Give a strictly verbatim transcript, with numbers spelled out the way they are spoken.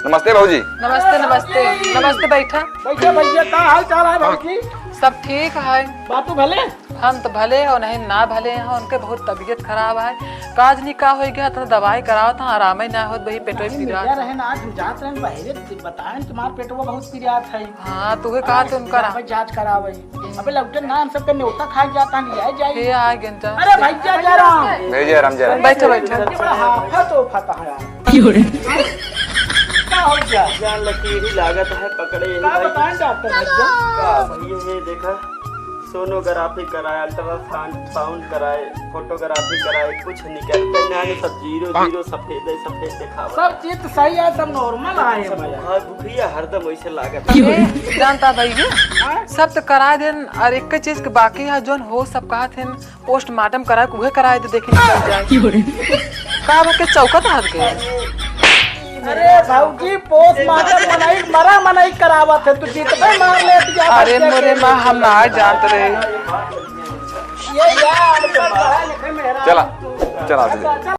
नमस्ते भौजी। नमस्ते, नमस्ते, नमस्ते, बैठा। बैठा भैया, का हाल चाल है भौजी? सब ठीक है। बातू भले? हम तो भले हैं, नहीं ना भले हैं, उनके बहुत तबीयत खराब है। काज नहीं का हो गया, इतना दवाई करावत है, आराम ही ना होत, वही पेटो नहीं, पीरा। मिलिया रहे ना, आज हम जात रहे बहरे, बताएं तुम्हार पेटवा बहुत पिरात है। हाँ, तू ही कहा हाँ, थे उनका ना। जांच करावे। अबे लौटन ना, हम सबके न्योता खाए जाता, नहीं आए जाए। ये आ गए जा। अरे भैया जयराम। भैया जयराम, जयराम। बैठो, बैठो। ये बड़ा हाफा तो फटा है यार। क्यों रे? का हो गया? जान लकीर ही लागत है पकड़े यही का भाई। बताएं डॉक्टर भैया? का भैया ये देखा, सोनोग्राफी कराए, अल्ट्रासाउंड, साउंड कराए, फोटोग्राफी कराए, कुछ निकलते ना है, सब जीरो, जीरो, सफेद है, सफेद दिखावा। सब चीज तो सही है, सब नॉर्मल आए हैं भैया। हाँ, भुखिया हरदम वैसे लागत है। ए, जानता भाई ये? हाँ? सब तो करा देन, और एक चीज के बाकी है, जोन हो सब कहा थे, पोस्टमार्टम करा, उहे कराए दे, देखे निकल जाए। का बा के चौकत हाथ के? अरे भौजी, पोस्टमार्टम मनई, मरा मनई करावत है, तू जीतबे मार ले दिया अरे भैया मोरे के। माँ, हम ना जानत रहे। ये यार, अनपढ़ पढ़ा लिखे मेहरारू। चला, चला, चला।